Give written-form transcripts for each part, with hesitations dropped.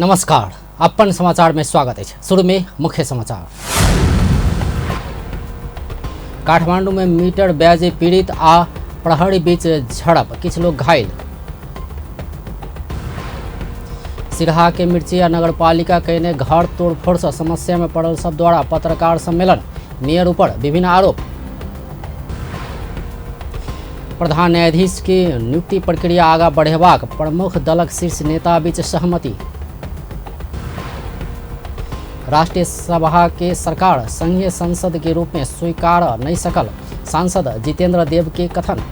नमस्कार, अपन समाचार में स्वागत है। शुरू में मुख्य समाचार। काठमांडू में मीटर ब्याजे पीड़ित आ प्रहरी बीच झड़प, किछु लोग घायल। सिरहा के मिर्चिया नगरपालिका कयने घर तोड़फोड़ से समस्या में पड़ल सब द्वारा पत्रकार सम्मेलन, मेयर ऊपर विभिन्न आरोप। प्रधान न्यायाधीश के नियुक्ति प्रक्रिया आगा बढ़ेबाक प्रमुख दलक शीर्ष नेता बीच सहमति। राष्ट्रीय सभा के सरकार संघीय संसद के रूप में स्वीकार नहीं सकल, सांसद जितेंद्र देव के कथन।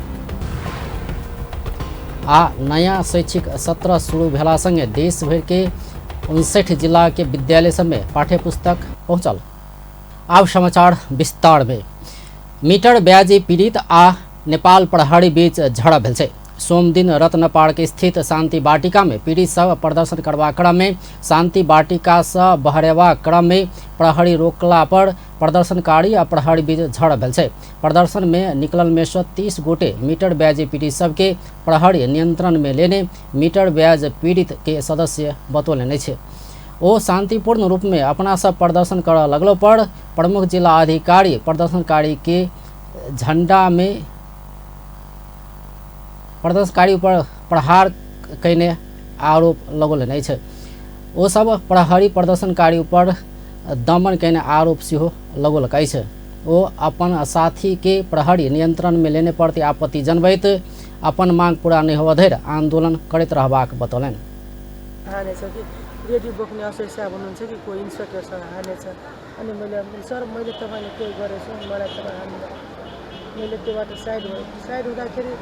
आ नया शैक्षिक सत्र शुरू भेला संगे देश भर के 59 जिला के विद्यालय सब में पाठ्य पुस्तक पहुंचल। आब समाचार विस्तार में। मीटर ब्याजी पीड़ित आ नेपाल प्रहरी बीच झड़प भेल छै। सोमदिन रत्न पार्क स्थित शांति वाटिका में पीड़ित सब प्रदर्शन करबाक क्रम में शांति वाटिका से बहरेबाक क्रम में प्रहरी रोकला पर प्रदर्शनकारी आ प्रहरी बीच झड़प भेल छै। प्रदर्शन में निकलल में से 30 गोटे मीटर ब्याजी पीड़ित सबके प्रहरी नियंत्रण में लेने मीटर ब्याज पीड़ित के सदस्य बतौलनि अछि। ओ शांतिपूर्ण रूप में अपना सब प्रदर्शन करऽ लगलो पर प्रमुख जिला अधिकारी प्रदर्शनकारी के झंडा में प्रदर्शनकारी ऊपर प्रहार कयने आरोप लगौलनि अछि। ओ सब प्रहरी प्रदर्शनकारी ऊपर दमन कयने आरोप सेहो लगौलक अछि। ओ अपन साथी के प्रहरी नियंत्रण में लेने प्रति आपत्ति जनबैत अपन मांग पूरा नहि होबऽ धरि आंदोलन करैत रहबाक बतौलनि। हानेछ कि रेडी बोक्ने असोई साहब हुनुहुन्छ कि को इन्सपेक्टरसँग हानेछ। अनि मैले सर मैले तपाईँले केही गरेछु, मलाई तपाईँ हान्नु, मैले त्यो बाटो साइड भएँ। साइड हुँदाखेरि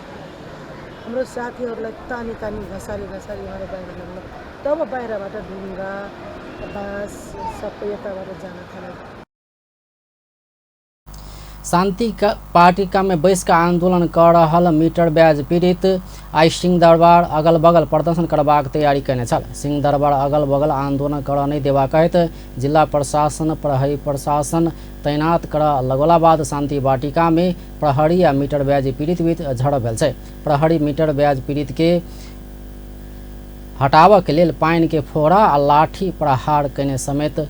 हाम्रो साथीहरूलाई तानी तानी घसारी घसारी उहाँले बाहिर ल्याउनु, तब बाहिरबाट ढुङ्गा बाँस सबै यताबाट जान थाल्यो। शांति वाटिका में बैस के आंदोलन कर रहल मीटर ब्याज पीड़ित आई सिंह दरबार अगल बगल प्रदर्शन करबाक तैयारी कयने छल। सिंह दरबार अगल बगल आंदोलन करऽ नहि देबाक कहैत जिला प्रशासन प्रहरी प्रशासन तैनात करऽ लगौला बाद शांति वाटिका में प्रहरी आ मीटर ब्याज पीड़ित बीच झड़प भेल छै। प्रहरी मीटर ब्याज पीड़ित के हटाबऽ के लेल पानि के फोड़ा आ लाठी प्रहार कयने समेत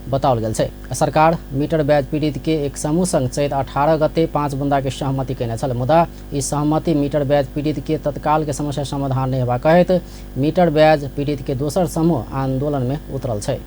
बताओल गेल छै। सरकार मीटर ब्याज पीड़ित के एक समूह संग चैत 18 गते 5 बुंदा के सहमति कयने छल, मुदा ई सहमति मीटर ब्याज पीड़ित के तत्काल के समस्या समाधान नहि हेबाक कहैत मीटर ब्याज पीड़ित के दोसर समूह आंदोलन में उतरल छै।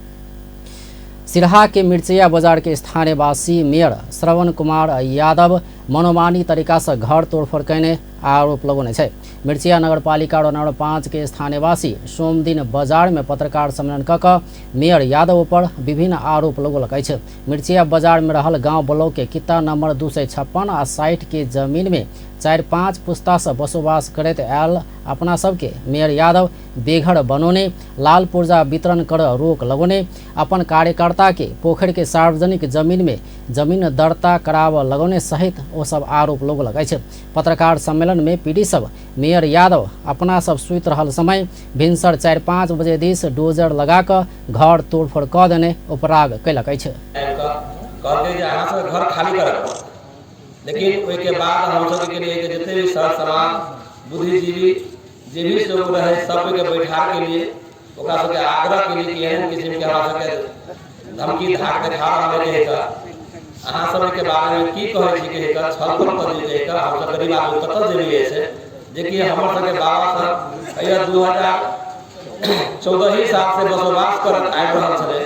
सिरहा के मिर्चैया बाजार के स्थानीयवासी मेयर श्रवण कुमार यादव मनोमानी तरीका से घर तोड़फोड़ कयने आरोप लगौने छै। मिर्चिया नगरपालिका वार्ड नंबर 5 के स्थानीयवासी सोमदिन बाजार में पत्रकार सम्मेलन क कऽ मेयर यादव ऊपर विभिन्न आरोप लगौलक अछि। मिर्चिया बाजार में रहल गांव ब्लॉक के किता नंबर 256 आ 60 के जमीन में 4-5 पुस्ता से बसोबास करैत आयल अपना सबके मेयर यादव बेघर बनौने, लाल पुर्जा वितरण कर रोक लगौने, अपन कार्यकर्ता के पोखरि के सार्वजनिक जमीन में जमीन दर्ता कराबऽ लगौने सहित ओ सब आरोप लगौलक अछि। पत्रकार सम्मेलन में पीड़ित सब मेयर यादव अपना सब सुति रहल समय भिनसर 4-5 बजे दिस डोजर लगा कऽ घर तोड़फोड़ कऽ देने उपराग कयलक अछि। कहलकै जे अहाँ सबके घर खाली करऽ पड़त, लेकिन ओहिके बाद हमसब के लिए जते भी सर समाज बुद्धिजीवी जे भी सब रहे सबके बैठार के लिए ओकरा सबके आग्रह के लिए कि एहन किस्म के हमरा सबके धमकी धाक देखा रहल है कहिके अहाँ सबके बारे में की कहै छी कहिके छल कऽ दियौ कहिके हमसब गरीब आदमी कतऽ जेबै ऐसे, जेकि हमर सबके बाबा सब अहिया 2014 साल से बसोबास करत आबि रहल छलै,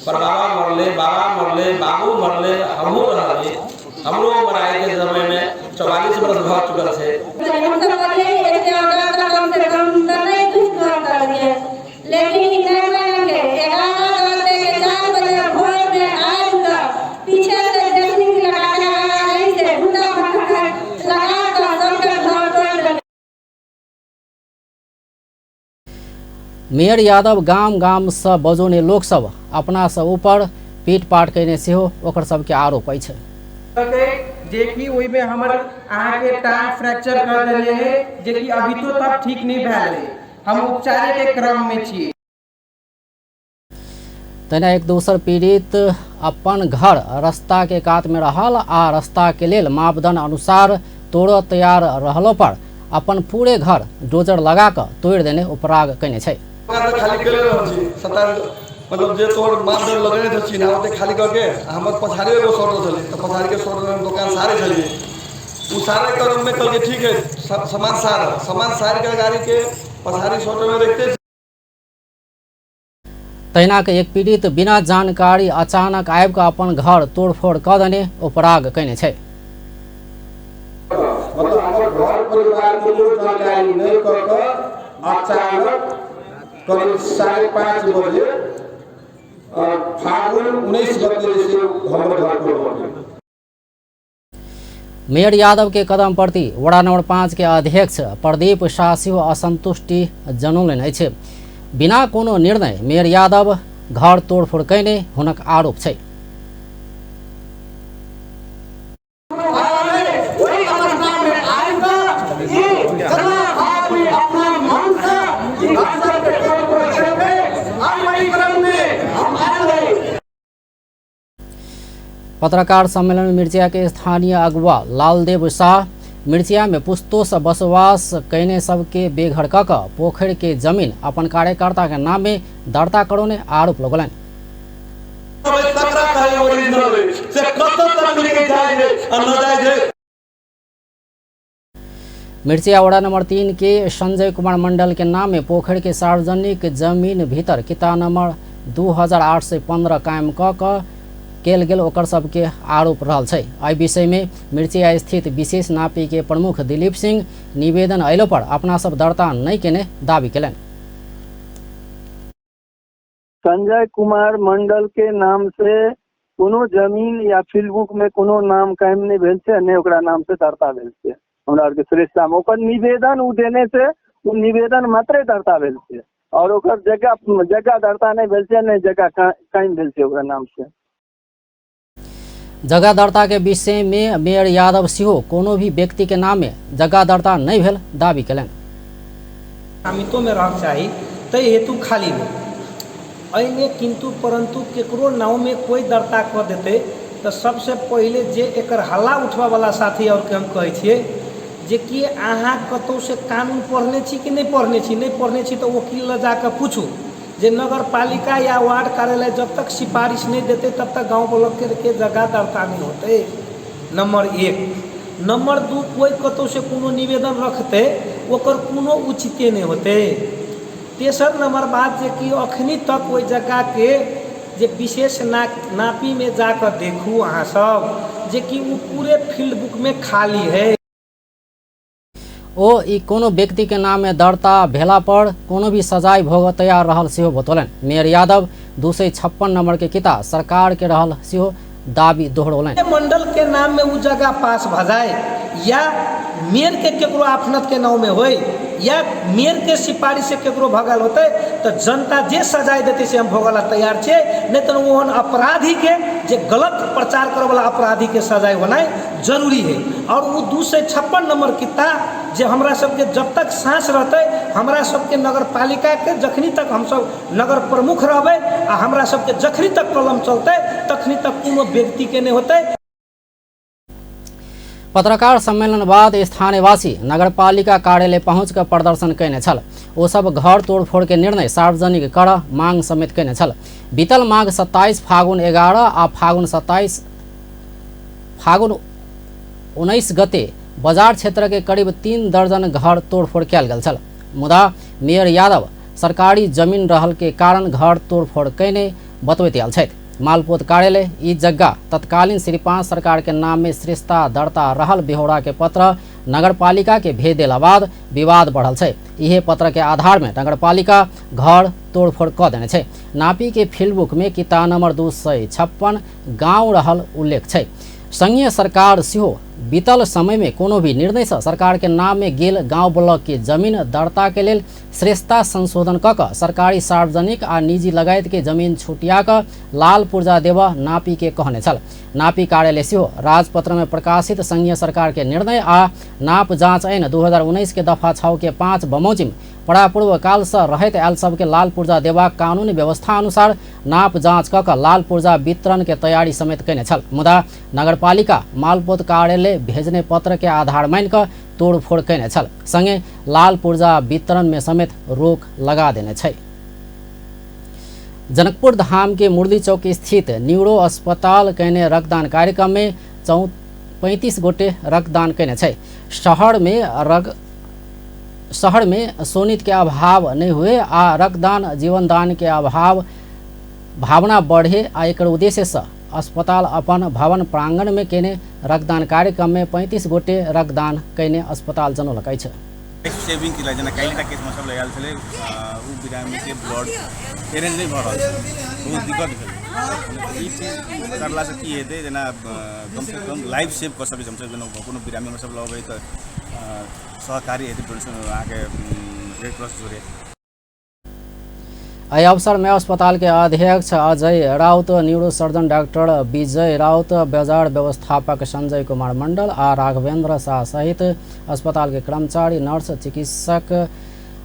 पर बाबा मरले, बाबा मरले, बाबू मरले, हमहूँ रहलियै, हमरो उम्र आइके समय में 44 वर्ष भऽ चुकल छै। लेकिन 11 बजे 4 बजे भोर में आबि कऽ पीछे से जेसीबी लगा से भूता लगा कऽ सबके घर तोड़ि देलकै। मेयर यादव गाम गाम से बजौने लोक सब अपना से ऊपर पीट पाट कयने सेहो ओकर सबके आरोप अछि। जेकि ओहिमे हमर अहाँके टांग फ्रैक्चर कर देले है, जेकि अभी तो तक ठीक नहीं भेल है, हम उपचारे के क्रम में छी। तहिना एक दोसर पीड़ित अपन घर रास्ता के कात में रहल आ रास्ता के लेल मापदंड अनुसार तोड़ऽ तैयार रहलो पर अपन पूरे घर डोजर लगा कऽ तोड़ि देने उपराग कयने छै। दोकान तऽ खाली केले रहल छी 27, मतलब जे तोहर मापदंड लगेने छौ चिन्हा ओते खाली कऽ के। आ हमर पछाड़ियो एगो शटर छलै, तऽ पछाड़ीके शटर हम दोकान सारे छलियै। ओ सारे क्रममे कहलकै ठीक है, सामान सार, सामान सारिके गाड़ीके पछाड़ी शटरमे रखिते। तहिना के एक पीड़ित बिना जानकारी अचानक आबि कऽ अपन घर तोड़फोड़ कऽ देने उपराग कयने छै। मतलब हमर घर परिवार के कोनो जानकारी नहि कऽ कऽ अचानक करीब 5:30 बजे फागुन 19 गते से हमर घर पर। मेयर यादव के कदम प्रति वडा नंबर 5 के अध्यक्ष प्रदीप शाह सेहो असंतुष्टि जनौलनि अछि। बिना कोनो निर्णय मेयर यादव घर तोड़फोड़ कयने हुनक आरोप छै। ओहि अवस्थामे आबि कऽ ई जतना आदमी अपना मनसँ ई घर सबके तोड़फोड़ केलकै, अब एहि क्रममे हम आयल रही। पत्रकार सम्मेलन में मिर्चिया के स्थानीय अगुआ लालदेव शाह मिर्चिया में पुस्तों से बसवास कयने सबके बेघर कऽ कऽ पोखरि के जमीन अपन कार्यकर्ता के नाम में दर्ता करौने आरोप लगौलनि। तकरा कहै ओरिजिनल से कतऽ तक लेके जाइ है आ न जाइ है। मिर्चिया वडा नंबर 3 के संजय कुमार मंडल के नाम में पोखरि के सार्वजनिक जमीन भीतर किताब नंबर 2815 कायम कऽ कऽ कयल गेल ओकर सबके आरोप रहल छै। एहि विषय में मिर्चिया स्थित विशेष नापी के प्रमुख दिलीप सिंह निवेदन अयलो पर अपना सब दर्ता नहि केने दावी केलनि। संजय कुमार मंडल के नाम से कोनो जमीन या फील्ड बुक में कोनो नाम कायम नहि भेल छै, नहि ओकरा नाम से दर्ता भेल छै। हमरा आरके श्रेष्ठता में ओकर निवेदन ओ देने छै, ओ निवेदन मात्रे दर्ता भेल छै और ओकर जगह जगह दर्ता नहि भेल छै, नहि जगह कायम भेल छै ओकरा नाम से। जगह दर्ता के विषय में मेयर यादव सेहो कोनो भी व्यक्ति के नाम में जगह दर्ता नहि भेल दावी केलनि। अमितोमे रहक चाही, ताहि हेतु खाली भेल। एहिमे किन्तु परन्तु केकरो नाममे कोइ दर्ता कऽ देतै तऽ सबसँ पहिले जे एकर हल्ला उठबऽवला साथी आओरके हम कहै छियै जे कि अहाँ कतहुसँ कानून पढ़ने छी कि नहि पढ़ने छी? नहि पढ़ने छी तऽ वकील लग जाकऽ पूछू जे नगरपालिका या वार्ड कार्यालय जब तक सिफारिश नहि देतै तब तक गाँव ब्लॉकके जगह दर्ता नहि होतै, नम्बर 1। नम्बर 2, कोइ कतहुसँ कोनो निवेदन रखतै, ओकर कोनो उचिते नहि होतै। तेसर नम्बर बात जे कि अखनी तक ओहि जगहके जे विशेष नापीमे जाकऽ देखू अहाँ सब जे कि ओ पूरे फील्ड बुकमे खाली है। ओ ई कोनो व्यक्ति के नाम में दर्ता भेला पर कोनो भी सजाय भोग तैयार रहल सेहो बतौलनि। मेयर यादव 256 नंबर के किताब सरकार के रहल सेहो दावी दोहरौलनि। मंडल के नाम में उ जगह पास भऽ जाय या मेयर के केकरो आफनत के नाम में होय या मेयर के सिफारिश से केकरो भऽ गेल होतै तऽ जनता जे सजाय देतै से हम भोगऽ ला तैयार छियै। नहि तऽ ओहन अपराधी के, जे गलत प्रचार करऽ वाला अपराधी के सजाय होनाइ जरूरी है। आओर ओ 256 नंबर कित्ता जे हमरा सबके जब तक साँस रहतै, हमरा सबके नगरपालिकाके जखनी तक हमसब नगर प्रमुख रहबै आ हमरा सबके जखनी तक कलम चलतै, तखनी तक कोनो व्यक्तिके नहि होतै। पत्रकार सम्मेलन बाद स्थानीयवासी नगरपालिका कार्यालय पहुँच कर प्रदर्शन कयने छल। ओ सब घर तोड़फोड़ के निर्णय सार्वजनिक कर मांग समेत कयने छल। बीतल माघ 27, फागुन 11 आ फागुन 27, फागुन 19 गते बाजार क्षेत्र के करीब 3 दर्जन घर तोड़फोड़ कयल गेल छल। मुदा मेयर यादव सरकारी जमीन रहल के कारण घर तोड़फोड़ कयने बतबैत आयल छथि। मालपोत कार्यालय ई जगह तत्कालीन श्रीपांच सरकार के नाम में श्रेष्ठता दर्ता रहल बेहोरा के पत्र नगरपालिका के भेज देला बाद विवाद बढ़ल छै। इहे पत्र के आधार में नगरपालिका घर तोड़फोड़ कऽ देने छै। नापी के फील्डबुक में किताब नंबर 256 गांव रहल उल्लेख छै। संघीय सरकार सेहो बीतल समय में कोनो भी निर्णय से सरकार के नाम में गेल गांव ब्लॉक के जमीन दर्ता के लेल श्रेष्ठता संशोधन कऽ कऽ सरकारी, सार्वजनिक आ निजी लगायत के जमीन छुटिया कऽ लाल पुर्जा देबऽ नापी के कहने छल। नापी कार्यालय सेहो राजपत्र में प्रकाशित संघीय सरकार के निर्णय आ नाप जाँच ऐन 2019 के दफा 6 के 5 बमोजिम परापूर्व काल से रहैत आयल सबके लाल पुर्जा देबाक कानूनी व्यवस्था अनुसार नाप जाँच कऽ कऽ लाल पुर्जा वितरण के तैयारी समेत कयने छल। मुदा नगरपालिका मालपोत कार्यालय भेजने पत्र के आधार मानि कऽ तोड़फोड़ कयने छल, संगे लाल पुर्जा वितरण में समेत रोक लगा देने छै। जनकपुर धाम के मुरली चौक स्थित न्यूरो अस्पताल कयने रक्तदान कार्यक्रम में 35 गोटे रक्तदान कयने छै। शहर में शोणित के अभाव नहीं हुए आ रक्तदान जीवनदान के अभाव भावना बढ़े आ एकर उद्देश्य से अस्पताल अपन भवन प्रांगण में केने रक्तदान कार्यक्रम में 35 गोटे रक्तदान कयने अस्पताल जनौलक अछि। लाइफ सेविंग के लिए जेना काल्हिटा केसमे सब आयल छलै, ओ बिरामीके ब्लड अरेंज नहि भऽ रहल छै, बहुत दिक्कत भेलै। ई चीज करलासँ की हेतै, जेना कमसँ कम लाइफ सेव कऽ सकै छी हमसब। जेना कोनो बिरामी हमसब लबै तऽ सहकारी हेतै डोनेशन अहाँके रेड क्रॉस जोड़े। एहि अवसर में अस्पताल के अध्यक्ष Ajay Raut, neuro surgeon doctor Vijay Raut, बाजार व्यवस्थापक संजय कुमार मंडल आ राघवेंद्र शाह सहित अस्पताल के कर्मचारी, नर्स, चिकित्सक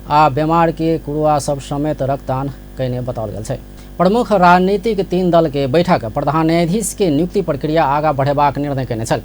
आ बीमार के कुरुआ सब समेत रक्तदान कयने बताओल गेल छै। प्रमुख राजनीतिक 3 दल के बैठक प्रधान न्यायाधीश के नियुक्ति प्रक्रिया आगा बढ़ेबाक निर्णय कयने छल।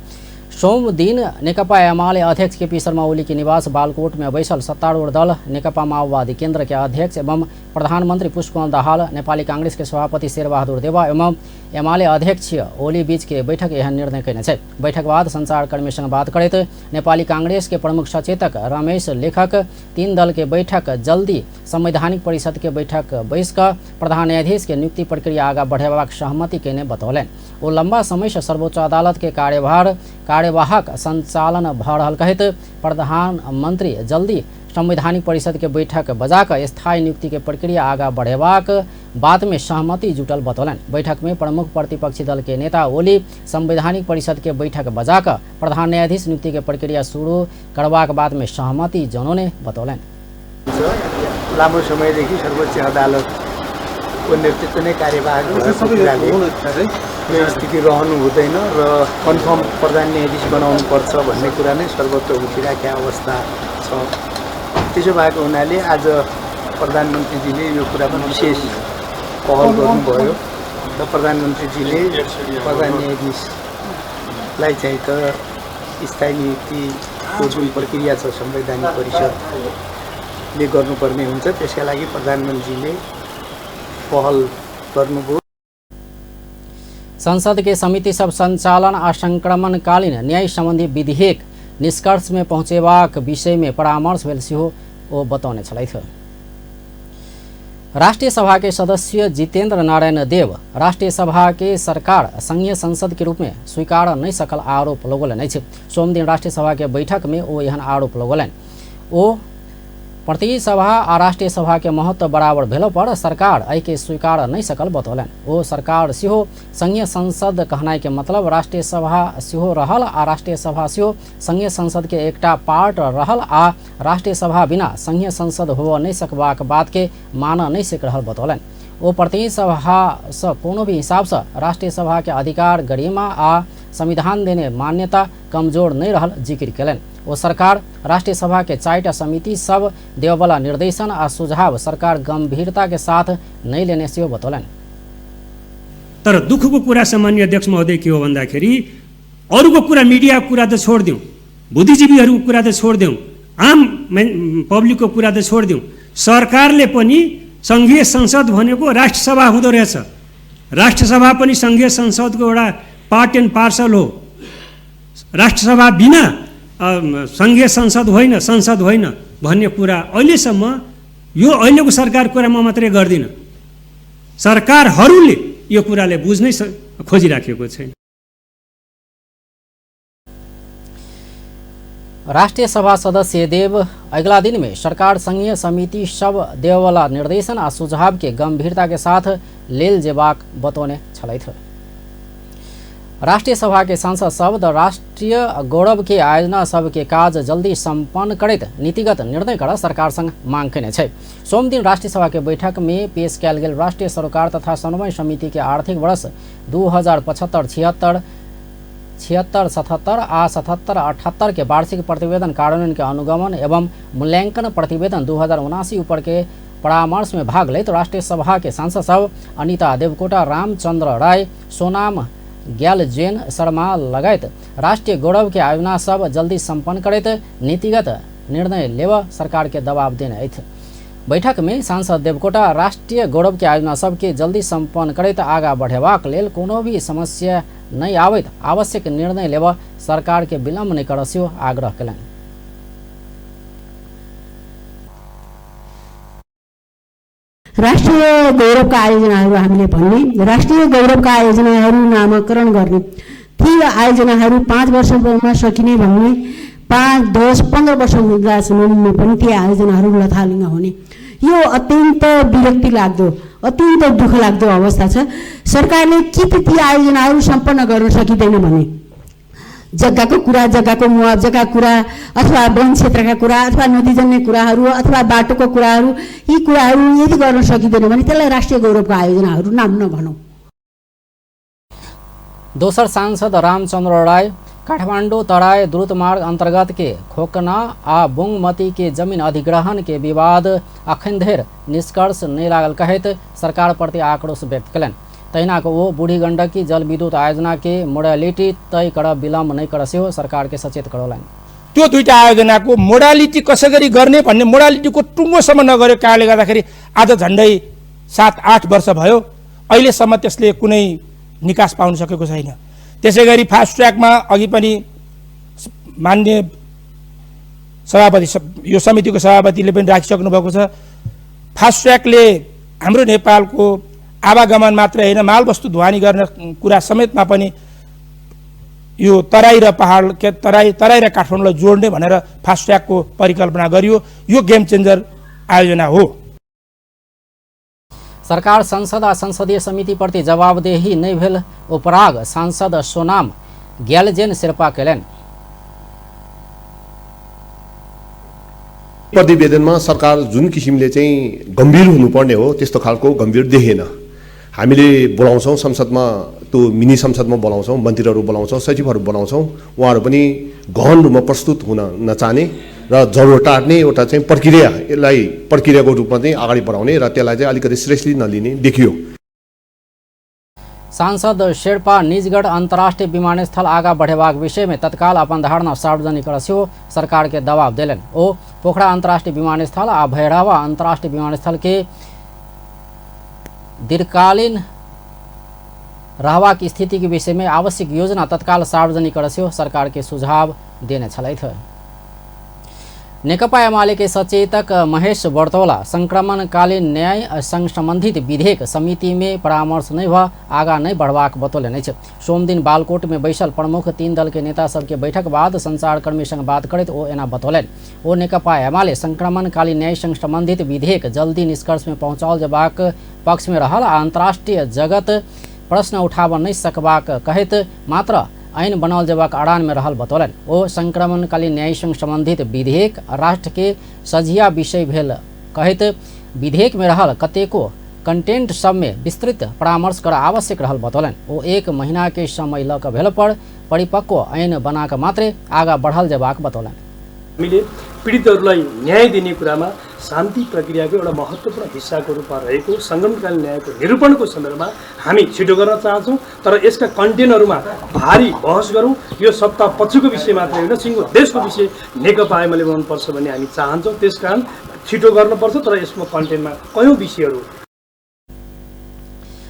सोम दिन नेकपा एमाले अध्यक्ष केपी शर्मा ओली के निवास बालकोट में बैसल सत्तारूढ़ दल नेकपा माओवादी केंद्र के अध्यक्ष एवं प्रधानमंत्री पुष्पकमल दाहाल, नेपाली कांग्रेस के सभापति शेरबहादुर देवा एवं एमाले अध्यक्ष ओली बीच के बैठक एहन निर्णय कयने छै। बैठक बाद संचारकर्मी संग बात करैत नेपाली कांग्रेस के प्रमुख सचेतक रमेश लेखक 3 दल के बैठक जल्दी संवैधानिक परिषद के बैठक बैस कऽ प्रधान न्यायाधीश के नियुक्ति प्रक्रिया आगा बढ़ेबाक सहमति कयने बतौलनि। ओ लंबा समय से सर्वोच्च अदालत के कार्यवाहक संचालन भऽ रहल कहैत प्रधानमंत्री जल्दी संवैधानिक परिषद के बैठक बजाकऽ स्थायी नियुक्ति के प्रक्रिया आगा बढ़ेबाक बात में सहमति जुटल बतौलनि। बैठक में प्रमुख प्रतिपक्षी दल के नेता ओली संवैधानिक परिषद के बैठक बजाकऽ प्रधान न्यायाधीश नियुक्ति के प्रक्रिया शुरू करबाक बात में सहमति जनौने बतौलनि। लामो समयदेखि सर्वोच्च अदालतको नेतृत्व नै कार्यवाहक भएको कुराले यो स्थिति रहनु हुँदैन र कन्फर्म प्रधान न्यायाधीश बनाउनुपर्छ भन्ने कुरा नै सर्वत्र उठिराखेको अवस्था छ। त्यसो भएको हुनाले आज प्रधानमन्त्रीजीले यो कुरामा विशेष पहल गर्नुभयो र प्रधानमन्त्रीजीले प्रधान न्यायाधीशलाई चाहिँ त स्थायी नियुक्तिको जुन प्रक्रिया छ संवैधानिक परिषदले गर्नुपर्ने हुन्छ, त्यसका लागि प्रधानमन्त्रीले पहल गर्नुभयो। संसद के समिति सब संचालन आ संक्रमणकालीन न्याय संबंधी विधेयक निष्कर्ष में पहुँचेबाक विषय में परामर्श भेल सेहो ओ बतौने छलथि। राष्ट्रीय सभा के सदस्य जितेंद्र नारायण देव राष्ट्रीय सभा के सरकार संघीय संसद के रूप में स्वीकार नहीं सकल आरोप लगौलनि अछि। सोमदिन राष्ट्रीय सभा के बैठक में ओ एहन आरोप लगौलनि। ओ प्रतिनिधि सभा आ राष्ट्रीय सभा के महत्व बराबर भेलो पर सरकार एहि के स्वीकार नहीं सकल बतौलनि। ओ सरकार सेहो संघीय संसद कहनाइ के मतलब राष्ट्रीय सभा सेहो रहल आ राष्ट्रीय सभा सेहो संघीय संसद के एकटा पार्ट रहल आ राष्ट्रीय सभा बिना संघीय संसद हो नहीं सकबाक बात के मान नहीं सक रहल बतौलनि। ओ प्रतिनिधि सभा से कोनो भी हिसाब से राष्ट्रीय सभा के अधिकार, गरिमा आ संविधान देने मान्यता कमजोर नहीं रहल जिक्र कयलनि। ओ सरकार राष्ट्रीय सभा के 4टा समिति सब देववाला निर्देशन आ सुझाव सरकार गंभीरता के साथ नहीं लेने सेहो बतौलनि। तर दुःखको कुरा सामान्य अध्यक्ष महोदय के हो भन्दाखेरि अरूको कुरा, मिडियाको कुरा त छोडिदिउँ, बुद्धिजीवीहरूको कुरा त छोडिदिउँ, आम पब्लिकको कुरा त छोडिदिउँ, सरकारले पनि सङ्घीय संसद भनेको राष्ट्रसभा हुँदो रहेछ। राष्ट्रसभा पनि सङ्घीय संसदको एउटा पार्ट एन्ड पार्सल हो। राष्ट्रसभा बिना सङ्घीय संसद होइन, संसद होइन भन्ने कुरा अहिलेसम्म यो अहिलेको सरकार कुरा म मात्रै गर्दिनँ, सरकारहरूले यो कुराले बुझ्नै खोजिराखेको छैन। राष्ट्रिय सभा सदस्य देव अगला दिन में सरकार संघीय समिति सब देववाला निर्देशन आ सुझाव के गंभीरता के साथ लेल जेबाक बतौने छलथि। राष्ट्रिय सभा के सांसद सब राष्ट्रीय गौरव के आयोजना सब के काज जल्दी संपन्न करैत नीतिगत निर्णय कर सरकार संग मांग कयने छै। सोमदिन राष्ट्रिय सभा के बैठक में पेश कयल गेल राष्ट्रीय सरोकार तथा समन्वय समिति के आर्थिक वर्ष 2075-76, 76-77 आ 77-78 के वार्षिक प्रतिवेदन कार्यान्वयन के अनुगमन एवं मूल्यांकन प्रतिवेदन 2079 ऊपर के परामर्श में भाग लैत राष्ट्रिय सभा के सांसद सब अनिता देवकोटा, रामचंद्र राय, सोनाम ग्यालजेन शर्मा लगायत राष्ट्रीय गौरव के आयोजना सब जल्दी संपन्न करैत नीतिगत निर्णय लेव सरकार के दबाव देने अछि। बैठक में सांसद देवकोटा राष्ट्रिय गौरव के आयोजना सबके जल्दी सम्पन्न करैत आगा बढ़ेबाक लेल कोनो भी समस्या नहि आबैत आवश्यक निर्णय लेबऽ सरकार के विलम्ब नहि करऽ सेहो आग्रह कयलनि। राष्ट्रिय गौरवका आयोजनाहरू हामीले भन्ने, राष्ट्रिय गौरवका आयोजनाहरू नामाकरण गर्ने, ती आयोजनाहरू 5 वर्षमा सकिने भन्ने, 5, 10, 15 वर्ष हुँदासम्म पनि ती आयोजनाहरू लथालिङ्ग हुने, यो अत्यन्त विरक्ति लाग्दो, अत्यन्त दुःख लाग्दो अवस्था छ। सरकारले के त ती आयोजनाहरू सम्पन्न गर्न सकिँदैन भने जग्गाको कुरा, जग्गाको मुआब्जाका कुरा अथवा वन क्षेत्रका कुरा अथवा नदीजन्य कुराहरू अथवा बाटोको कुराहरू, यी कुराहरू यदि गर्न सकिँदैन भने त्यसलाई राष्ट्रिय गौरवको आयोजनाहरू नाम नभनौँ। दोसर सांसद रामचन्द्र राय काठमाडौँ तराई द्रुतमार्ग अंतर्गत के खोकना आ बुंगमती के जमीन अधिग्रहण के विवाद अखन धरि निष्कर्ष नहि लागल कहैत सरकार प्रति आक्रोश व्यक्त कयलनि। तहिना ओ बूढ़ी गंडकी जल विद्युत आयोजना के मोडालिटी तय कर विलम्ब नहि कर सेहो सरकार के सचेत करौलनि। त्यो दुईटा आयोजनाको मोडालिटी कसरी गर्ने भन्ने मोडालिटीको टुङ्गोसम्म नगरेको कारणले गर्दाखेरि आज झन्डै 7-8 वर्ष भयो, अहिलेसम्म त्यसले कुनै निकास पाउन सकेको छैन। त्यसै गरी फास्ट ट्र्याकमा अघि पनि मान्य सभापति, यो समितिको सभापतिले पनि राखिसक्नु भएको छ, फास्ट ट्र्याकले हाम्रो नेपालको आवागमन मात्र होइन, मालवस्तु ढुवानी गर्ने कुरा समेतमा पनि यो तराई र पहाड के तराई र काठमाडौँलाई जोड्ने भनेर फास्ट ट्र्याकको परिकल्पना गरियो। यो गेम चेन्जर आयोजना हो। सरकार संसद आ संसदीय समिति प्रति जवाबदेही नहि भेल उपराग सांसद सोनाम ग्यालजेन शेर्पा कयलनि। प्रतिवेदनमा सरकार जुन किसिमले चाहिँ गम्भीर हुनुपर्ने हो त्यस्तो खालको गम्भीर देखेन। हामीले बोलाउँछौँ संसदमा, त्यो मिनी संसदमा बोलाउँछौँ, मन्त्रीहरू बोलाउँछौँ, सचिवहरू बोलाउँछौँ, उहाँहरू पनि गहन रूपमा प्रस्तुत हुन नचाहने र जरो टार्ने एउटा चाहिँ प्रक्रिया, यसलाई प्रक्रियाको रूपमा चाहिँ अगाडि बढाउने र त्यसलाई चाहिँ अलिकति सिरियसली नलिने देखियो। सांसद शेर्पा निजगढ़ अंतर्राष्ट्रीय विमानस्थल आगा बढ़ेबाक विषय में तत्काल अपन धारणा सार्वजनिक कर सेहो सरकार के दबाव देलनि। ओ पोखरा अंतर्राष्ट्रीय विमानस्थल आ भैरहवा अंतर्राष्ट्रीय विमानस्थल के दीर्घकालीन रहबाक स्थिति के विषय में आवश्यक योजना तत्काल सार्वजनिक कर सेहो सरकार के सुझाव देने छलथि। नेकपा एमाले के सचेतक महेश बर्तौला संक्रमणकालीन न्याय संग संबंधित विधेयक समिति में परामर्श नहीं भ आगा नहीं बढ़बाक बतौलनि अछि। सोमदिन बालकोट में बैसल प्रमुख 3 दल के नेता सबके बैठक बाद संचारकर्मी संग बात करैत ओ एना बतौलनि। ओ नेकपा एमाले संक्रमणकालीन न्याय संग संबंधित विधेयक जल्दी निष्कर्ष में पहुँचाओल जेबाक पक्ष में रहल आ अंतर्राष्ट्रीय जगत प्रश्न उठाबऽ नहि सकबाक कहैत मात्र ऐन बनाओल जेबाक अड़ान में रहल बतौलनि। ओ संक्रमणकालीन न्याय संग संबंधित विधेयक राष्ट्र के सझिया विषय भेल कहैत विधेयक में रहल कतेको कंटेंट सब में विस्तृत परामर्श कर आवश्यक रहल बतौलनि। ओ 1 महीना के समय लऽ कऽ भेल पर परिपक्व ऐन बना कऽ मात्रे आगा बढ़ल जेबाक बतौलनि। हामीले पीडितहरूलाई न्याय दिने कुरामा शान्ति प्रक्रियाको एउटा महत्त्वपूर्ण हिस्साको रूपमा रहेको सङ्क्रमणकालीन न्यायको निरूपणको सन्दर्भमा हामी छिटो गर्न चाहन्छौँ, तर यसका कन्टेन्टहरूमा भारी बहस गरौँ। यो सत्ता पक्षको विषय मात्रै होइन, सिङ्गो देशको विषय नेकपा एमाले बनाउनुपर्छ भन्ने हामी चाहन्छौँ। त्यसकारण छिटो गर्नुपर्छ, तर यसमा कन्टेन्टमा कयौँ विषयहरू।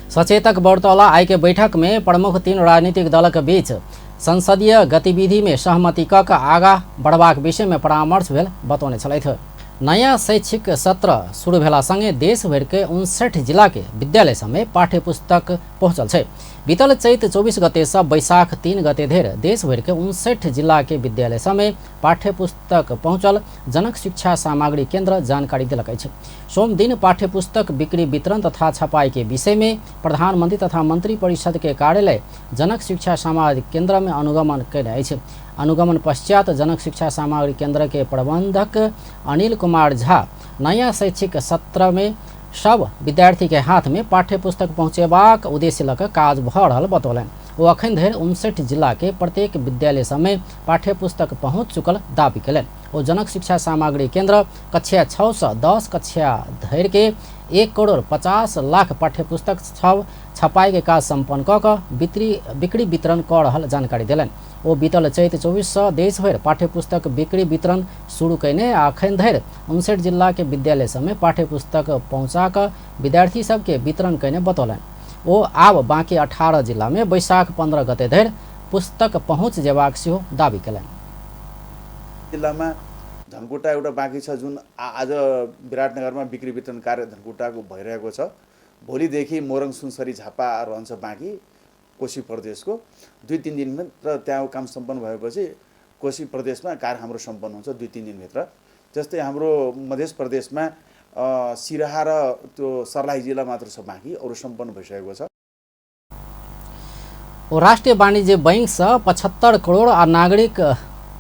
सचेतक बर्तौला आइ के बैठक में प्रमुख 3 राजनीतिक दलक बीच संसदीय गतिविधि में सहमति क आगा बढ़बाक विषय में परामर्श भेल बतौने छलथि। नयाँ शैक्षिक सत्र शुरू भेला सँगै देशभरि के 59 जिला के विद्यालय समेत पाठ्यपुस्तक पहुँचल छै। बीतल चैत 24 गते से बैसाख 3 गते धरि देशभरि के 59 जिला के विद्यालय समेत पाठ्यपुस्तक पहुँचल जनक शिक्षा सामग्री केंद्र जानकारी देलक अछि। सोमदिन पाठ्यपुस्तक बिक्री वितरण तथा छपाई के विषय में प्रधानमंत्री तथा मंत्री परिषद के कार्यालय जनक शिक्षा सामग्री केंद्र में अनुगमन कयने अछि। अनुगमन पश्चात जनक शिक्षा सामग्री केंद्र के प्रबंधक अनिल कुमार झा नया शैक्षिक सत्र में सब विद्यार्थी के हाथ में पाठ्यपुस्तक पहुँचेबाक उद्देश्य लऽ कऽ काज भऽ रहल बतौलनि। ओ अखन धरि 59 जिला के प्रत्येक विद्यालय सभमे पाठ्यपुस्तक पहुँच चुकल दावी कयलनि। ओ जनक शिक्षा सामग्री केंद्र कक्षा 6 से 10 कक्षा धरि के 1,50,00,000 पाठ्यपुस्तक छपाई के काज सम्पन्न कऽ कऽ बिक्री वितरण कऽ रहल जानकारी देलनि। ओ बीतल चैत 24 सँ देशभरि पाठ्यपुस्तक बिक्री वितरण शुरू कयने आ अखन धरि 59 जिला के विद्यालय सभमे पाठ्यपुस्तक पहुँचा कऽ विद्यार्थी सबके वितरण कयने बतौलनि। ओ आब बाँकी 18 जिला में वैशाख 15 गते धरि पुस्तक पहुँच जेबाक सेहो दावी कयलनि। जिल्लामा धनकुटा एउटा बाँकी छ, जुन आज विराटनगरमा बिक्री वितरण कार्य धनकुटाको भइरहेको छ। भोलिदेखि मोरङ, सुनसरी, झापा रहन्छ बाँकी कोशी प्रदेशको। 2-3 दिनभित्र त्यहाँ काम सम्पन्न भएपछि कोशी प्रदेशमा कार्य हाम्रो सम्पन्न हुन्छ 2-3 दिनभित्र। जस्तै हाम्रो मध्य प्रदेशमा सिराहा र त्यो सर्लाही जिल्ला मात्र छ बाँकी, अरू सम्पन्न भइसकेको छ। राष्ट्रिय वाणिज्य बैंक से 75 करोड़ आ नागरिक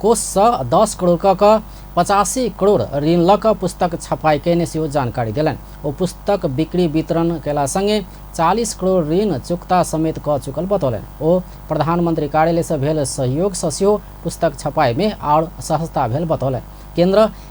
कोष से 10 करोड़ क 85 करोड़ ऋण लऽ कऽ पुस्तक छपाई कयने सेहो जानकारी देलनि। ओ पुस्तक बिक्री वितरण कयला संगे 40 करोड़ ऋण चुकता समेत कऽ चुकल बतौलनि। ओ प्रधानमंत्री कार्यालय से भेल सहयोग से सेहो पुस्तक छपाई में और सहजता भेल बतौलनि।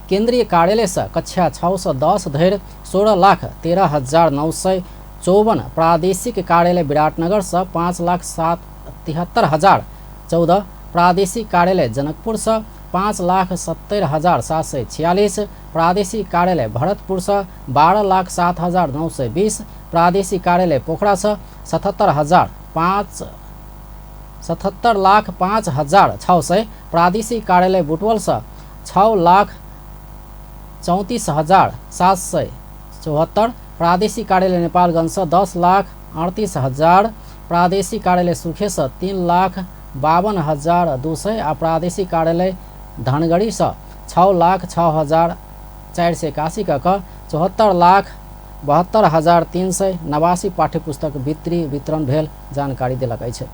केंद्रीय कार्यालय से कक्षा 6 से 10 धरि 16,13,954, प्रादेशिक कार्यालय विराटनगर से 5,73,014, प्रादेशिक कार्यालय जनकपुर से 5,70,746, प्रादेशिक कार्यालय भरतपुर से 12,07,920, प्रादेशिक कार्यालय पोखरा से 77,05,600, प्रादेशिक कार्यालय बुटवल से 6,34,774, प्रादेशिक कार्यालय नेपालगंज से 10,38,000, प्रादेशिक कार्यालय सुर्खे से 3,52,200 आ प्रादेशिक कार्यालय धनगढ़ी से 6,06,481 क 74,72,389 पाठ्यपुस्तक बिक्री वितरण भेल जानकारी देलक अछि।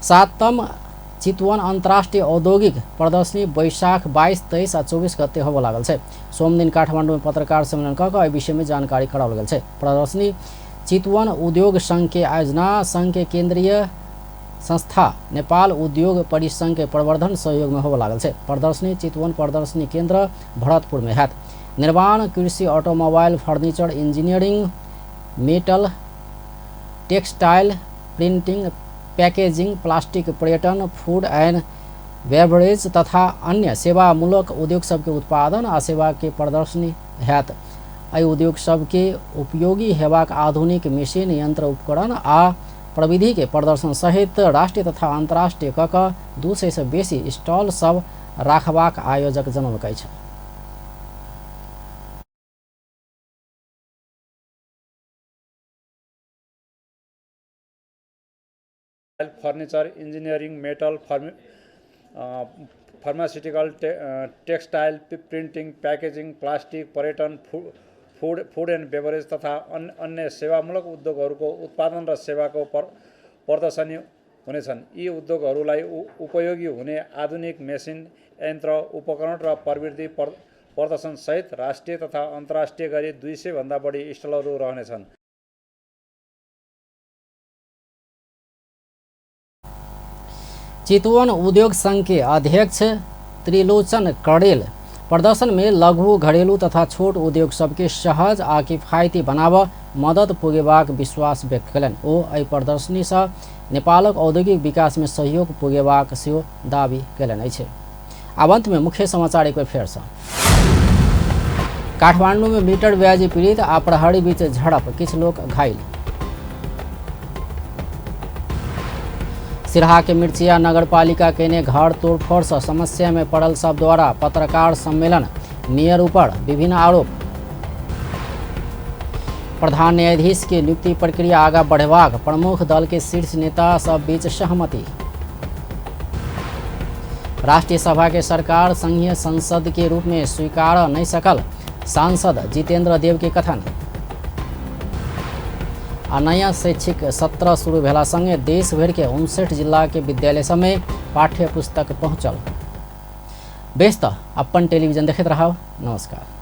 7म चितवन अन्तर्राष्ट्रिय औद्योगिक प्रदर्शनी वैशाख 22, 23 आ 24 गते होबय लागल छै। सोमदिन काठमाडौँ में पत्रकार सम्मेलन कऽ कऽ एहि विषय में जानकारी कराओल गेल छै। प्रदर्शनी चितवन उद्योग संघ के आयोजना संघ के केंद्रीय संस्था नेपाल उद्योग परिसंघ के प्रवर्धन सहयोग में होबय लागल छै। प्रदर्शनी चितवन प्रदर्शनी केंद्र भरतपुर में हैत। निर्माण, कृषि, automobile, furniture, engineering, metal, textile, printing, packaging, plastic, पर्यटन, फूड एंड बेवरेज तथा अन्य सेवामूलक उद्योग सबके उत्पादन आ सेवा के प्रदर्शनी हैत। एहि उद्योग सबके उपयोगी हेबाक आधुनिक मशीन, यंत्र, उपकरण आ प्रविधि के प्रदर्शन सहित राष्ट्रीय तथा अंतर्राष्ट्रीय क 200 से बेसी स्टॉल सब राखबाक आयोजक जनौलक अछि। Furniture, engineering, metal, pharmaceutical, textile, printing, packaging, plastic, पर्यटन, फूड एन्ड बेभरेज तथा अन्य सेवामूलक उद्योगहरूको उत्पादन र सेवाको प्रदर्शनी हुनेछन्। यी उद्योगहरूलाई उपयोगी हुने आधुनिक मेसिन, यन्त्र, उपकरण र प्रविधि प्रदर्शनसहित राष्ट्रिय तथा अन्तर्राष्ट्रिय गरी 200 भन्दा बढी स्टलहरू रहनेछन्। चितवन उद्योग संघ के अध्यक्ष त्रिलोचन कडेल प्रदर्शन में लघु, घरेलू तथा छोट उद्योग सबके सहज आ किफायती बनाब मदद पुगेबाक विश्वास व्यक्त कयलनि। ओ एहि प्रदर्शनी से नेपालक औद्योगिक विकास में सहयोग पुगेबाक सेहो दावी कयलनि अछि। आब अंत में मुख्य समाचार एक बेर फेर से। काठमांडू में मीटर ब्याजी पीड़ित आ प्रहरी बीच झड़प, किछु लोक घायल। सिरहा के मिर्चिया नगरपालिका केने घर तोड़फोड़ से समस्या में पड़ल सब द्वारा पत्रकार सम्मेलन, मेयर ऊपर विभिन्न आरोप। प्रधान न्यायाधीश के नियुक्ति प्रक्रिया आगा बढ़ेबाक प्रमुख दल के शीर्ष नेता सब बीच सहमति। राष्ट्रीय सभा के सरकार संघीय संसद के रूप में स्वीकार नहीं सकल, सांसद जितेंद्र देव के कथन। आ नया शैक्षिक सत्र शुरू भेला संगे देशभरि के 59 जिला के विद्यालय सब में पाठ्य पुस्तक पहुँचल। बेस त अपन टेलीविजन देखैत रहब। नमस्कार।